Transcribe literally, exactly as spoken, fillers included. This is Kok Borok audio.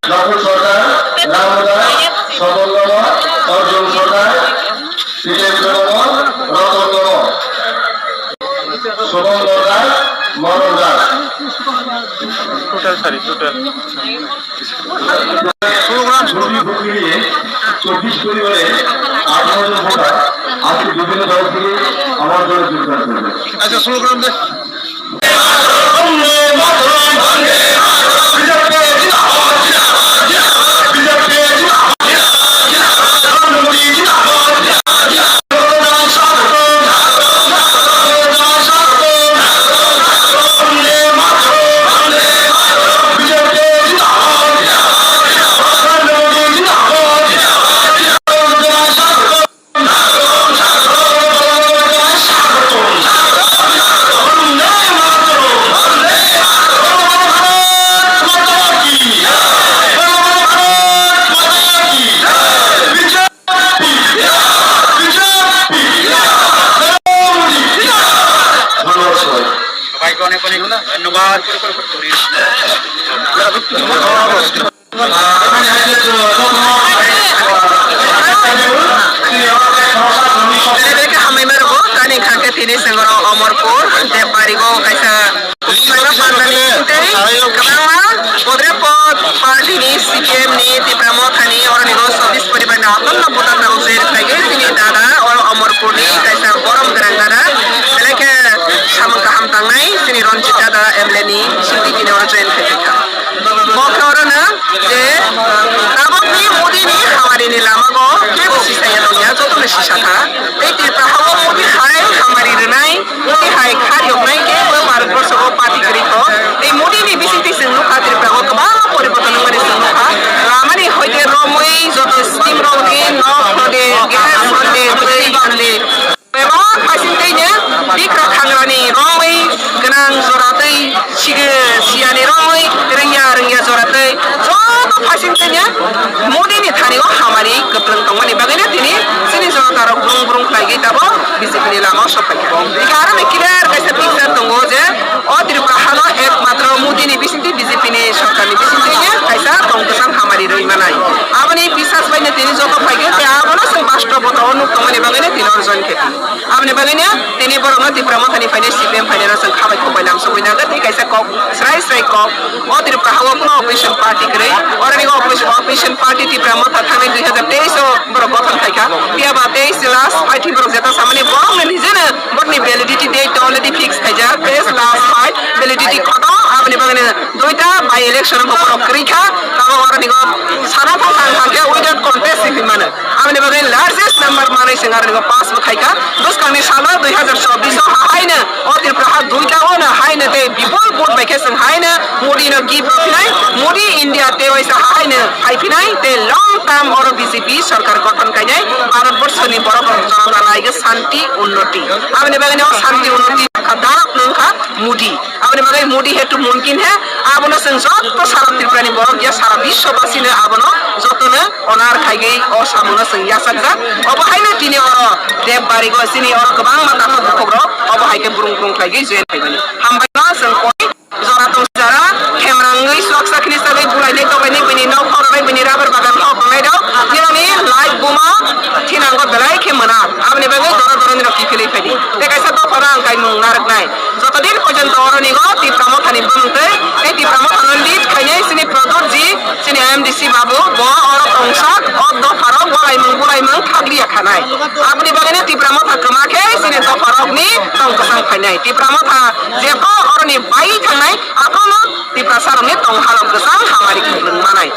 Nokul Sardar, Ram Das, Sobol Nomo, Arjun Sardar, Titendra Nomo, Ratan Nomo, Subal Das, Moran Das. Total, sorry, total. চব্বিশ পরিবারে আঠারো জন ভোটার আজকে বিভিন্ন দল থেকে আমার দলে যোগদান করবে। আচ্ছা, স্লোগান দে। সবাইকে অনেক অনেক ধন্যবাদ। Tini khe hamai ma rwgo, tani kha khe tini chwng oro Omorpur, Debbargo kaisa Kwbangma bodre pod party ni C P M ni Tipra Motha ni oroni go chobbish poribar ni atonno buta tabuk je khlai khe chini dada oro Omorpur ni kaisa borom gwnang dada belai khe samung kaham tangnai chini Ranjit dada M L A ni bisingtwi tini oro join khai kha. Bo khe oro no je tabuk ni Modi ni hamari ni lama go kebo sisa ya nong ya joto no sisa kha. Tei Tripura ha o Modi hai hamari rwnai. Modi hai kha riyoknai khe bo Bharatborsho o party kwrwi kho. Tei Modi ni bisingtwi chwng nukha Tripura o kwbangma poriborton wngmani chwng nukha. Lamani hoite romwi joto scheme rok di nok hode gas hode twi hode. Bebak phaising tei ne bikra khangrani romwi gwnang jora twi sige siyani romwi rwngya rwngya jora twi joto phaising tei ne Modi ni thani o hamari kwplwng tongmani bagwi no tini chini jonota rok brung brung khlai gwi tabuk B J P ni lama o sok paikha. Hingkhe aro ni clear kaisa picture tongo je o Tripura hano ekmatro Modi ni bisingtwi B J P ni sorkar ni bisingtwi kaisa tong kwchang hamari rwi manai. Aboni bisas bai no tini joto phaikhe tei abono chwng bastobo o nuk tongmani bagwi no tini oro join khe. Aboni bagwi no tini borok no Tipra Motha ni phainai C P M phainai no chwng khabai khokbai lam sogwi nangkha tei kaisa kok srai srai kok. O Tripura ha o kuno opposition party kwrwi, oroni opposition, opposition party Tipra Motha thangni dui hazar teis o borok gothon khaikha. Phiya ba teis last fight borok jeta samani borok ni nijeno borokni validity date already fix khaijak. Teis last fight validity koto, aboni bagwi no duita by election bo borok kwrwi kha. Abo oroni go sana thang thang khe without contest hinwi mano. Aboni bagwi largest number manwi chwng aroni go pass bo khaikha. Bwskangni salo dui hazar chobbish o haino o Tripura ha duita o no haino tei bipul vote bai khe chwng haino Modi no gift rw phinai, Modi India tei waisa haino phai phinai tei long term oro B J P sorkar gothon kainai Bharat borso ni borok rok jorana lai khe shanti unnoti. Aboni bagwi no shanti unnoti kha darok nung kha Modi. Aboni bagwi Modi he tu mumkin he, abono chwng joto sara Tripura ni borok ya sara biswa basi no abono joto no honor khaigwi o samung no chwng yachakjak. Obo haino tini oro Debbargo chini oro kwbangma takhuk bukhuk rok obo hai khe brung brung khlaigwi join khaimani. Hambai no chwng koi jora tong jora khemrangwi swksa khini sagwi bulainai tobainai bini nok khoroknai bini rubber bagan khoroknai rok nirokni life buma thinango belai khe mwnang. Aboni bagwi doro doro nirok kiphilwi phaidi. Tei kaisa dophano ang kaimung narwknai. Joto din porjonto oroni go Tipra Mothani bwmwng tei, tei Tipra Mothano lead khainai chini Pradyot ji, chini M D C babu, bo oro tongsak, o dopharok bolaimung bulaimung thakliya khanai. Aboni bagwino Tipra Motha kwma khe chini dopharokni tong kwchang phainai. Tipra Motha jepho oroni bai thangnai, aphano Tiprasarokni tong halok kwchang hamari kwplwng manai.